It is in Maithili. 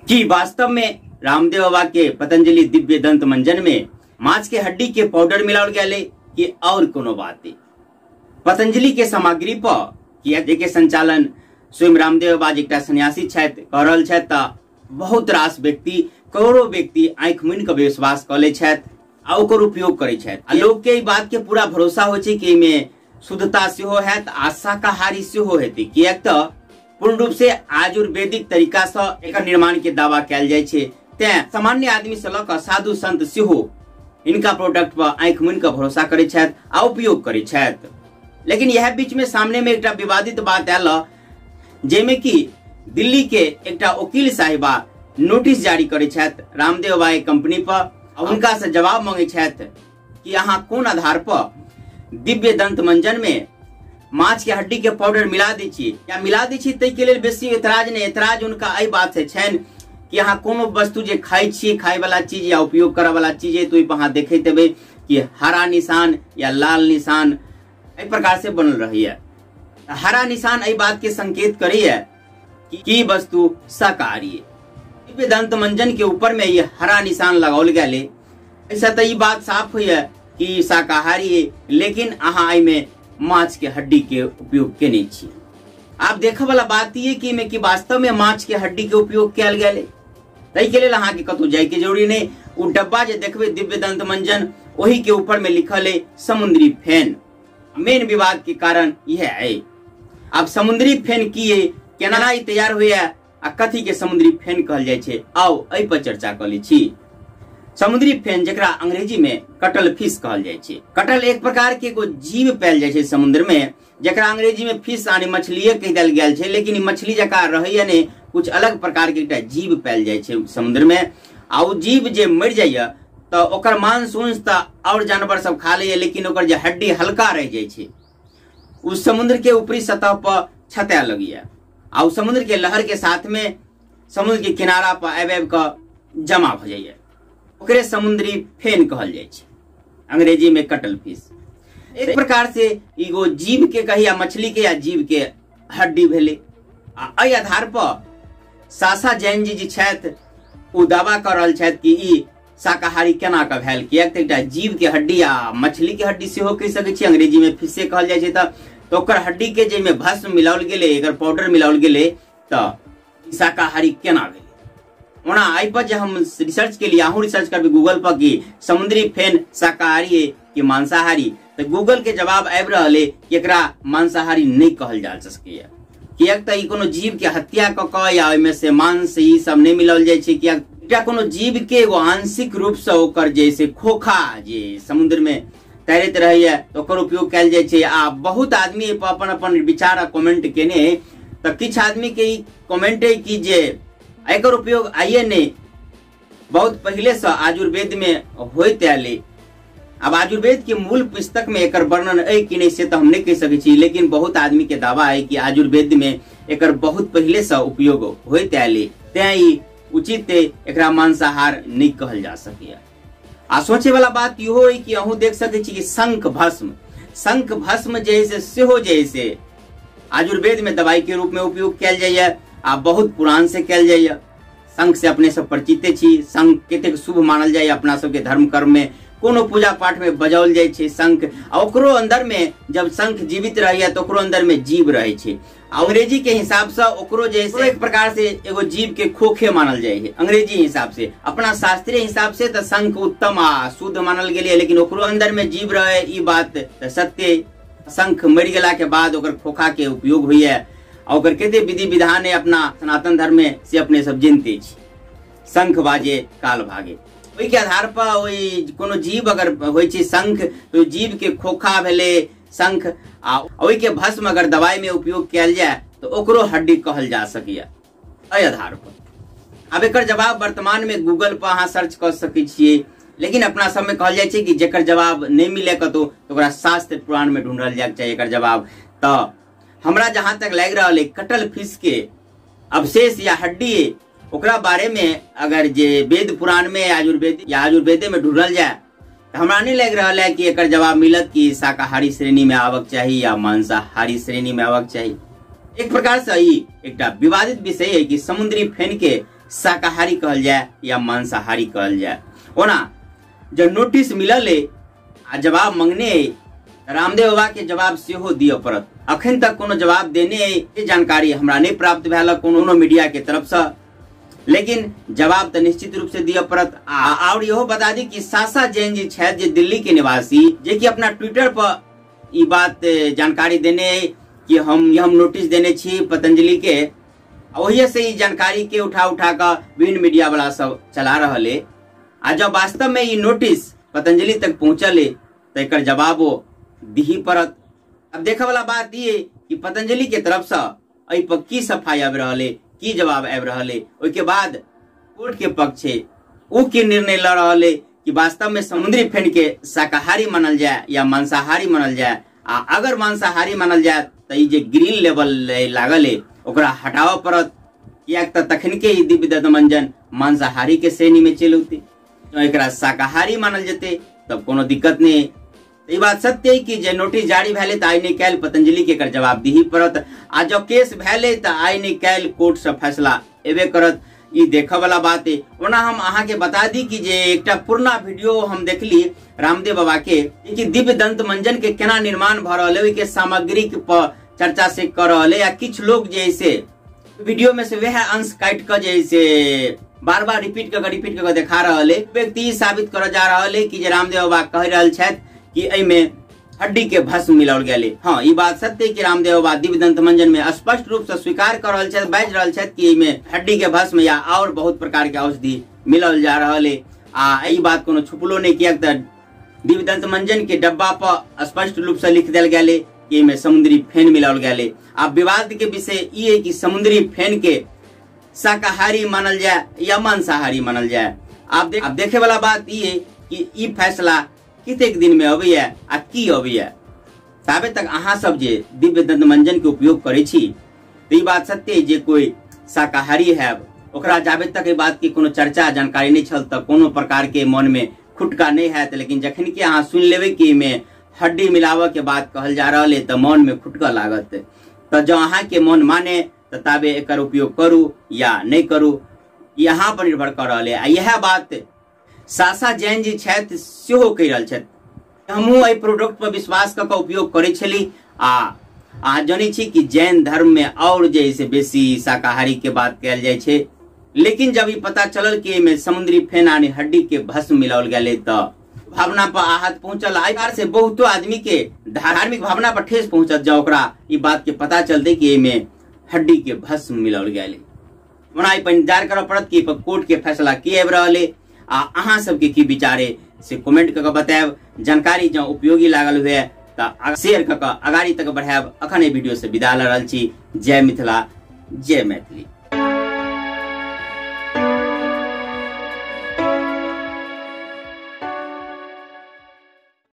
कि वास्तव में रामदेव बाबा के पतंजलि दिव्य दंत मंजन में माछ के हड्डी के पाउडर मिलाओल गेलै कि और कोनो बात? पतंजलि के सामग्री पर किया के संचालन स्वयं रामदेव बाबा एकटा सन्यासी छथि कऽ रहल छथि, तऽ बहुत रास व्यक्ति, करोड़ों व्यक्ति आँखि मुनि कऽ विश्वास कऽ लै छथि आ ओकर उपयोग करै छथि। आ लोक के ई बात के पूरा भरोसा होइ छै कि एहिमे शुद्धता सेहो हैत आ शाकाहारी सेहो हेतै, किएक तऽ पूर्ण रूप से आयुर्वेदिक तरीका से एकर निर्माण के दावा कयल जाइ छै। तें सामान्य आदमी से लऽ कऽ साधु संत सेहो इनका प्रोडक्ट पर आँखि मुनि कऽ भरोसा करै छथि आ उपयोग करै छथि। लेकिन यह बीच में सामने में एकटा विवादित बात आयल, जाहिमे कि दिल्ली के एकटा वकील साहिबा नोटिस जारी करै छथि रामदेव बाबा के कंपनी पर आ हुनका से जवाब मांगै छथि कि अहाँ कोन आधार पर दिव्य दंत मंजन में माछ के हड्डी के पाउडर मिला दै छी या मिला दै छी। ताहि के लेल बेसी एतराज नहि, एतराज हुनका एहि बात से छनि कि अहाँ कोनो वस्तु जे खाइ छी, खाय वाला चीज या उपयोग करऽ वाला चीज है, तो ओहि पर अहाँ देखैत हेबै कि हरा निशान या लाल निशान एहि प्रकार से बनल रहैया। हरा निशान एहि बात के संकेत करैया कि की वस्तु शाकाहारी है। दिव्य दंत मंजन के ऊपर में ये हरा निशान लगाओल गेल है, ऐसा तो ई बात साफ होइया कि शाकाहारी है, लेकिन अहाँ एहिमे माछ के हड्डी के उपयोग केने छी। आब देखऽ वाला बात ई कि एहिमे कि वास्तव में माछ के हड्डी के उपयोग कयल गेल है, ताहि के लेल अहाँ के कतौ जाय के जरूरी नहीं। ओ डब्बा जे देखबै दिव्य दंत मंजन, ओही के ऊपर में लिखल है समुद्री फेन। मेन विवाद के कारण यह है। आब समुद्री फेन की है, केना ई तैयार होइया आ कथी के समुद्री फेन कहल जाइ छै, आउ एहि पर चर्चा कऽ लै छी। समुद्री फेन जकरा अंग्रेजी में कटल फिश कहल जाइ छै, कटल एक प्रकार के एगो जीव पायल जाइ छै समुद्र में, जकरा अंग्रेजी में फिश यानी मछलिए कहि देल गेल छै, लेकिन ई मछली जकाँ रहैया नहि, कुछ अलग प्रकार के एकटा जीव पायल जाइ छै समुद्र में। आ ओ जीव जे मरि जाइया तऽ ओकर मांस उंस तऽ और जानवर सब खा लैया, लेकिन ओकर जे हड्डी हल्का रहि जाइ छै ओ समुद्र के ऊपरी सतह पर छताए लगैया आ ओ समुद्र के लहर के साथ में समुद्र के किनारा पर आबि आबि कऽ जमा भऽ जाइया, ओकरे समुद्री फेन कहल जाइ छै, अंग्रेजी में कटल फिश। एक प्रकार से एगो जीव के कही या मछली के या जीव के हड्डी भेलै। आ एहि आधार पर सासा जैन जी जे छथि ओ दावा कऽ रहल छथि कि ई शाकाहारी केना कऽ भेल, किएक तऽ एकटा जीव के हड्डी आ मछली के हड्डी सेहो कहि सकै छी, अंग्रेजी में फिशे कहल जाइ छै, तऽ ओकर हड्डी के जाहिमे भस्म मिलाओल गेलै, एकर पाउडर मिलाओल गेलै, तऽ शाकाहारी केना भेलै। ओना एहि पर जे हम रिसर्च केलियै, अहूँ रिसर्च करबै गूगल पर कि समुद्री फेन शाकाहारी है कि मांसाहारी, तऽ गूगल के जवाब आबि रहल है कि एकरा मांसाहारी नहि कहल जा सकैया, किएक तऽ ई कोनो जीव के हत्या कऽ कऽ या ओहिमे से मांस ई सब नहि मिलाओल जाइ छै, किएक एकटा कोनो जीव के एगो आंशिक रूप से ओकर जे से खोखा जे समुद्र में तैरैत रहैया तऽ ओकर उपयोग कयल जाइ छै। आ बहुत आदमी एहि पर अपन अपन विचार आ कमेंट केने, तऽ किछु आदमी के ई कमेंट है कि जे एकर उपयोग आइए नहि, बहुत पहिले से आयुर्वेद में होइत आयल है। आब आयुर्वेद के मूल पुस्तक में एकर वर्णन है कि नहीं से तो हम नहीं कह सकै छी, लेकिन बहुत आदमी के दावा है कि आयुर्वेद में एकर बहुत पहिले से उपयोग होइत आयल है, तें ई उचित है एकरा मांसाहार नहीं कहल जा सकैया। आ सोचे वाला बात इहो है कि अहूँ देख सकै छी कि शंख भस्म, शंख भस्म जे है से सेहो जे है से आयुर्वेद में दवाई के रूप में उपयोग कयल जाइए आ बहुत पुरान से कयल जाइए। शंख से अपने सब परिचिते छी, शंख कतेक शुभ मानल जाइए अपना सबके धर्म कर्म में, कोनो पूजा पाठ में बजाओल जाइ छै शंख, आ ओकरो अंदर में जब शंख जीवित रहैया तऽ ओकरो अंदर में जीव रहै छै। आ अंग्रेजी के हिसाब से ओकरो जे है एक प्रकार से एगो जीव के खोखे मानल जाइ है अंग्रेजी हिसाब से, अपना शास्त्रीय हिसाब से तऽ शंख उत्तम आ शुद्ध मानल गेलै, लेकिन ओकरो अंदर में जीव रहे ई बात तऽ सत्य। शंख मरि गेला के बाद ओकर खोखा के उपयोग होइए आ ओकर कते विधि विधान है अपना सनातन धर्म में से अपने सब जनते छी। शंख बाजे काल भागे, ओहि के आधार पर ओहि कोनो जीव अगर होइ छै शंख, तो जीव के खोखा भेलै शंख, आ ओहि के भस्म अगर दवाई में उपयोग कयल जाय तो ओकरो हड्डी कहल जा सकैया एहि आधार पर। आब एकर जवाब वर्तमान में गूगल पर अहाँ सर्च कऽ सकै छियै, लेकिन अपना सबमे कहल जाइ छै कि जेकर जवाब नहि मिले कतौ तऽ ओकरा शास्त्र पुराण में ढूंढल जायके चाही एकर जवाब। तऽ हमरा जहाँ तक लागि रहल है कटल फिश के अवशेष या हड्डी ओकरा बारे में अगर जे वेद पुराण में आयुर्वेद या आयुर्वेदे में ढूंढल जाय तऽ हमरा नहीं लागि रहल है कि एकर जवाब मिलत कि शाकाहारी श्रेणी में आबक चाही या मांसाहारी श्रेणी में आबक चाही। एक प्रकार से ई एकटा विवादित विषय है कि समुद्री फेन के शाकाहारी कहल जाए या मांसाहारी कहल जाए। ओना जब नोटिस मिलल आ जवाब मंगने रामदेव बाबा के जवाब सेहो दिअ पड़त। अखन तक कोनो जवाब देने के जानकारी हमरा नहीं प्राप्त भेल कोनो मीडिया के तरफ से, लेकिन जवाब तो निश्चित रूप से दिअ पड़त। और इहो बता दी कि सासा जैन जी छथि जे दिल्ली के निवासी, जे कि अपना ट्विटर पर ई बात जानकारी देने कि हम नोटिस देने छी पतंजलि के, ओहिए से ई जानकारी के उठा उठा कऽ विभिन्न मीडिया वाला सब चला रहल है। आ जब वास्तव में ई नोटिस पतंजलि तक पहुंचल तो एकर जवाबो दिही पड़त। अब देखे वाला बात ये कि पतंजलि के तरफ से एहि पर की सफाई आबि रहल है, की जवाब आबि रहल है। ओहिके बाद कोर्ट के पक्ष है उ की निर्णय ल रहल है कि वास्तव में समुद्री फेन के शाकाहारी मानल जाए या मांसाहारी मानल जाए। आ अगर मांसाहारी मानल जाए तो ई जे ग्रीन लेवल लागल है ओकरा हटाबऽ पड़त, कियाक तऽ तखन के ई दिव्य दंत मंजन मांसाहारी के श्रेणी में चलि औतै। एकरा शाकाहारी मानल जेतै तब कोनो दिक्कत नहीं। ई बात सत्य है कि जे नोटिस जारी भेलै तऽ आइ नहि काल्हि पतंजलि के एकर जवाब दिही पड़त, आ जब केस भेलै तऽ आइ नहि काल्हि कोर्ट से फैसला एबे करत। ई देखऽ वाला बात है। ओना हम अहाँ के बता दी कि जे एकटा पुरना वीडियो हम देखली रामदेव बाबा के कि दिव्य दंत मंजन के केना निर्माण भऽ रहल है, ओहिके सामग्री पर चर्चा से कर रहल है। आ किछु लोग जे से वीडियो में से वह अंश काटि कऽ जे से बार बार रिपीट कऽ देखा रहल है। व्यक्ति साबित करऽ जा रहल है कि जे रामदेव बाबा कहि रहल छथि कि एहिमे हड्डी के भस्म मिलाओल गेल है। हाँ, ई बात सत्य है कि रामदेव बाबा दिव्य दंत मंजन में स्पष्ट रूप से स्वीकार कर रहल छथि, बाजि रहल छथि कि एहिमे हड्डी के भस्म या और बहुत प्रकार के औषधि मिलाओल जा रहल है। आ ई बात कोनो छुपलो नहीं, कियाक तऽ दिव्य दंत मंजन के डब्बा पर स्पष्ट रूप से लिख देल गेल है कि एहिमे समुद्री फेन मिलाओल गेल है। आ विवाद के विषय ई है कि समुद्री फेन के शाकाहारी मानल जाए या मांसाहारी मानल जाए। आप देखे वाला बात ई है कि ई फैसला कतेक दिन में अबैया आ की अबैया। ताबे तक अहाँ सब जे दिव्य दंत मंजन के उपयोग करै छी तऽ ई बात सत्य है जे कोई शाकाहारी है ओकरा जाबे तक ई बात के कोनो चर्चा जानकारी नहीं छल तऽ कोनो प्रकार के मन में खुटका नहीं हैत, लेकिन जखन कि अहाँ सुनि लेबै कि एहिमे हड्डी मिलाबऽ के बात कहल जा रहल है तऽ मन में खुटका लागत। तऽ जँ अहाँ के मन माने तऽ ताबे एकर उपयोग करू या नहीं करू, यहाँ पर निर्भर कऽ रहल है। आ इएह बात सासा जैन जी छथि सेहो कहि रहल छथि। हमहूँ एहि प्रोडक्ट पर विश्वास कऽ कऽ उपयोग करै छली। आ अहाँ जनै छी कि जैन धर्म में और जे से बेसी शाकाहारी के बात कयल जाइ छै, लेकिन जब ई पता चलल कि एहिमे समुद्री फेन आनि हड्डी के भस्म मिलाओल गेलै तऽ भावना पर आहत पहुंचल। एहि से बहुतो आदमी के धार्मिक भावना पर ठेस पहुंचत जँ ओकरा ई बात के पता चलतै कि एहिमे हड्डी के भस्म मिलाओल गेलै। ओना एहि पर इंतजार करऽ पड़त कि कोर्ट के फैसला की आबि रहल है। आ अहाँ सबके की विचार है से कमेंट कऽ कऽ बतायब। जानकारी जँ उपयोगी लागल हुए तऽ शेयर कऽ कऽ अगाड़ी तक बढ़ायब। अखन एहि वीडियो से विदा लऽ रहल छी। जय मिथिला, जय मैथिली।